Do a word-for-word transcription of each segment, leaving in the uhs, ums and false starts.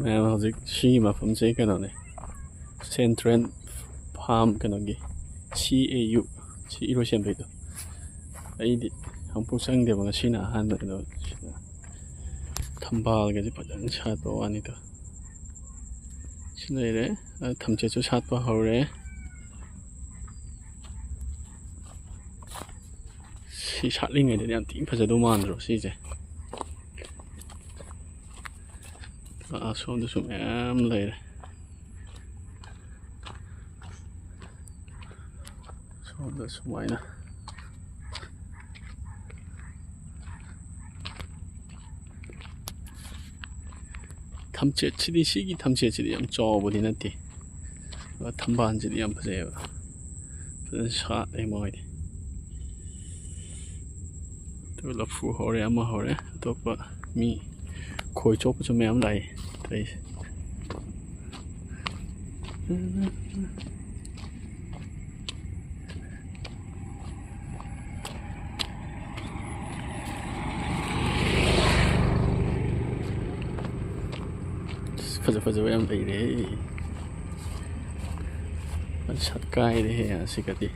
ꯃꯌꯥꯝ, ꯍꯧꯖꯤꯛ ꯁꯤꯒꯤ ꯃꯐꯝꯁꯦ ꯀꯩꯅꯣꯅꯦ, ꯁꯦꯟꯇ꯭ꯔꯦꯜ ꯐꯥꯝ, ꯀꯩꯅꯣꯒꯤ, ꯁꯤ ꯑꯦ ꯌꯨ, ꯁꯤ ꯏꯔꯣꯏꯁꯦꯝꯕꯩꯗꯣ꯫ ꯑꯩꯗꯤ ꯑꯃꯨꯛꯐꯥꯎ ꯆꯪꯗꯦꯕ, ꯉꯁꯤꯅ ꯑꯍꯥꯟꯕꯅꯦ꯫ ꯑꯗꯣ ꯁꯤꯗ ꯊꯝꯕꯥꯜꯒꯁꯦ ꯐꯖꯅ ꯁꯥꯠꯄ ꯋꯥꯅꯤꯗ꯫ ꯁꯤ ꯂꯩꯔꯦ꯫ ꯑ, ꯊꯝꯆꯦꯠꯁꯨ ꯁꯥꯠꯄ ꯍꯧꯔꯦ꯫ ꯁꯤ ꯁꯥꯠꯂꯤꯉꯩꯗꯗꯤ ꯌꯥꯝ ꯊꯤꯅ ꯐꯖꯗꯧ ꯃꯥꯟꯗ꯭ꯔꯣ ꯁꯤꯁꯦ? ꯑꯁꯣꯝꯗꯁꯨ ꯃꯌꯥꯝ ꯂꯩꯔꯦ꯫ ꯁꯣꯝꯗ ꯁꯨꯃꯥꯏꯅ ꯊꯝꯆꯦꯠꯁꯤꯗꯤ, ꯁꯤꯒꯤ ꯊꯝꯆꯦꯠꯁꯤꯗꯤ ꯌꯥꯝ ꯆꯥꯎꯕꯗꯤ ꯅꯠꯇꯦ, ꯑꯗꯨꯒ ꯊꯝꯕꯥꯜꯁꯤꯗꯤ ꯌꯥꯝ ꯐꯖꯩꯑꯕ, ꯐꯖꯅ ꯁꯥꯠꯂꯦ ꯃꯣꯏꯗꯤ꯫ ꯑꯗꯨꯒ ꯂꯐꯨ ꯍꯧꯔꯦ, ꯑꯃ ꯍꯧꯔꯦ, ꯑꯇꯣꯞꯄ ꯃꯤ ꯈꯣꯏ ꯆꯣꯞꯄꯁꯨ ꯃꯌꯥꯝ ꯂꯥꯛꯏ ꯇꯧꯔꯤꯁꯦ꯫ ꯑꯁ, ꯐꯖ ꯐꯖꯕ ꯌꯥꯝ ꯂꯩꯔꯦ꯫ ꯁꯠꯀꯥꯏꯔꯦꯍꯦ ꯑꯁꯤꯒꯗꯤ꯫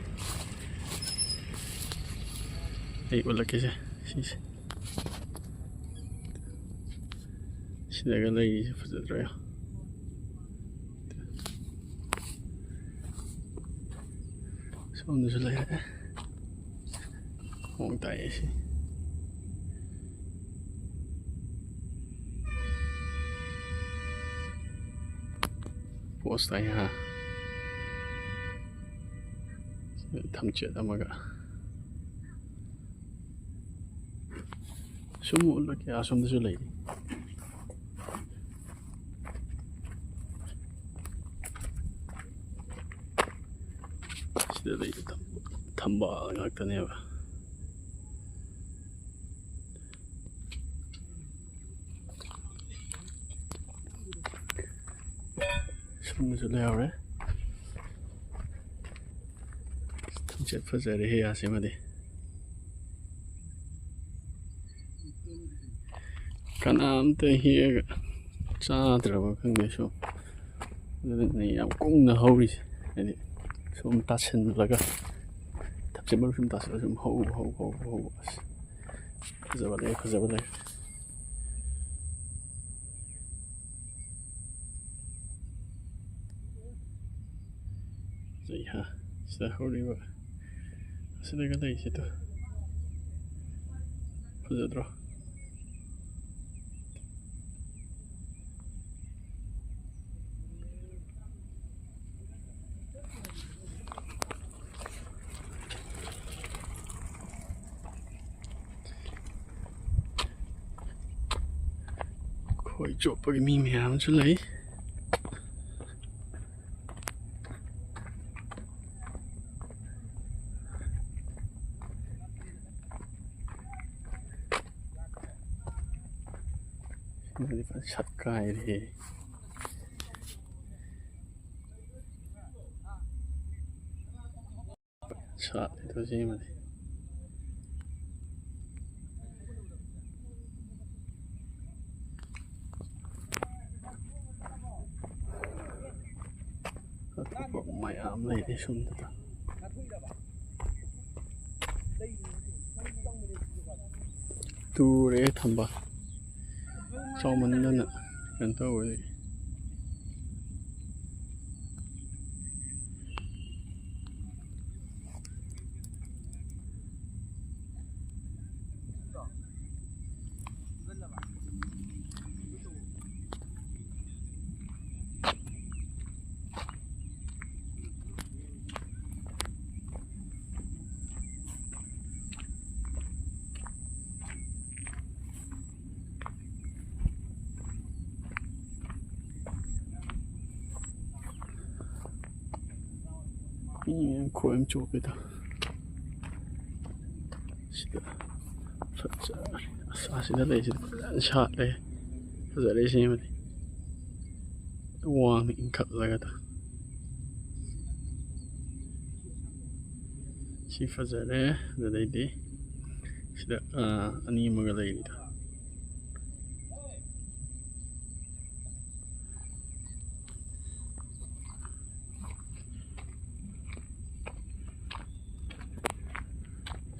ꯑꯩ ꯎꯠꯂꯛꯀꯦꯁꯦ, ꯁꯤꯁꯦ꯫ ꯁꯤꯗꯒ ꯂꯩꯔꯤꯁꯦ ꯐꯖꯗ꯭ꯔꯣ? ꯁꯣꯝꯗꯁꯨ ꯂꯩꯔꯦ꯫ ꯃꯑꯣꯡ ꯇꯥꯏꯌꯦ ꯁꯤ꯫ ꯄꯣꯁ ꯇꯥꯏ, ꯍꯥ? ꯊꯝꯆꯦꯠ ꯑꯃꯒ꯫ ꯁꯨꯝ ꯎꯠꯂꯛꯀꯦ, ꯑꯁꯣꯝꯗꯁꯨ ꯂꯩꯔꯤ꯫ ꯁꯤꯗ ꯂꯩꯕ ꯊꯝ-, ꯊꯝꯕꯥꯜ ꯉꯥꯛꯇꯅꯦꯕ꯫ ꯁꯣꯝꯗꯁꯨ ꯂꯩꯍꯧꯔꯦ꯫ ꯊꯝꯆꯦꯠ ꯐꯖꯔꯦꯍꯦ, ꯑꯁꯤꯃꯗꯤ꯫ ꯀꯅꯥꯝꯇ ꯍꯦꯛꯑꯒ ꯆꯥꯗ꯭ꯔꯕ ꯈꯪꯗꯦ ꯁꯨꯝ꯫ ꯑꯗꯨꯅꯅꯦ ꯌꯥꯝ ꯀꯨꯡꯅ ꯍꯧꯔꯤꯁꯦ꯫ ꯍꯥꯏꯗꯤ ꯁꯨꯝ ꯇꯥꯁꯤꯜꯂꯒ, ꯊꯛꯆꯤꯟ ꯃꯔꯨ ꯁꯨꯝ ꯇꯥꯁꯤꯜꯂꯒ ꯁꯨꯝ ꯍꯧ, ꯍꯧ, ꯍꯧ, ꯍꯧ꯫ ꯑꯁ, ꯐꯖꯕ ꯂꯩ, ꯐꯖꯕ ꯂꯩ꯫ ꯐꯖꯩ ꯍꯥ? ꯁꯤꯗ ꯍꯧꯔꯤꯕ, ꯑꯁꯤꯗꯒ ꯂꯩꯁꯤꯗ꯫ ꯐꯖꯗ꯭ꯔꯣ? ꯈꯣꯏ ꯆꯣꯞꯄꯒꯤ ꯃꯤ ꯃꯌꯥꯝ ꯑꯃꯁꯨ ꯂꯩ꯫ ꯁꯤꯃꯗꯤ ꯐꯖꯅ ꯁꯠꯀꯥꯏꯔꯦꯍꯦ꯫ ꯁꯥꯠꯂꯤꯗꯣ ꯁꯤꯃꯗꯤ꯫ ꯑꯇꯣꯞꯄ ꯃꯌꯥꯝ ꯂꯩꯔꯤ ꯁꯣꯝꯗ꯫ ꯇꯨꯔꯦ ꯊꯝꯕꯥꯜ ꯆꯥꯎꯃꯟꯗꯅ ꯀꯩꯅꯣ ꯇꯧꯕꯗꯒꯤ꯫ ꯃꯤ ꯃꯌꯥꯝ ꯈꯣꯏ ꯑꯃ ꯆꯣꯞꯄꯦꯗ꯫ ꯁꯤꯗ ꯐꯖꯔꯦ꯫ ꯑꯁ, ꯑꯁꯤꯗ ꯂꯩꯁꯤꯗꯤ ꯐꯖꯅ ꯁꯥꯠꯂꯦ꯫ ꯐꯖꯔꯦ ꯁꯤꯃꯗꯤ꯫ ꯋꯥꯡꯅ ꯏꯟꯈꯠꯂꯒꯗ꯫ ꯁꯤ ꯐꯖꯔꯦ꯫ ꯑꯗꯨꯗꯩꯗꯤ ꯁꯤꯗ, ꯑꯥ, ꯑꯅꯤ ꯑꯃꯒ ꯂꯩꯔꯤꯗ꯫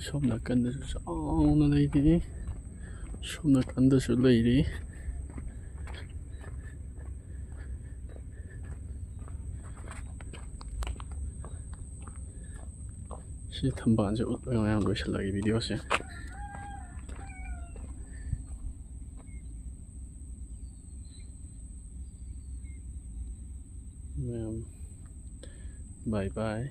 ꯁꯣꯝ ꯅꯥꯀꯟꯗꯁꯨ ꯆꯥꯎꯅ ꯂꯩꯔꯤ, ꯁꯣꯝ ꯅꯥꯀꯟꯗꯁꯨ ꯂꯩꯔꯤ꯫ ꯁꯤ ꯊꯝꯕꯥꯜꯁꯦ ꯎꯠꯂꯒ ꯃꯌꯥꯝ ꯂꯣꯏꯁꯤꯜꯂꯒꯦ ꯚꯤꯗꯤꯑꯣꯁꯦ꯫ ꯃꯌꯥꯝ, bye bye꯫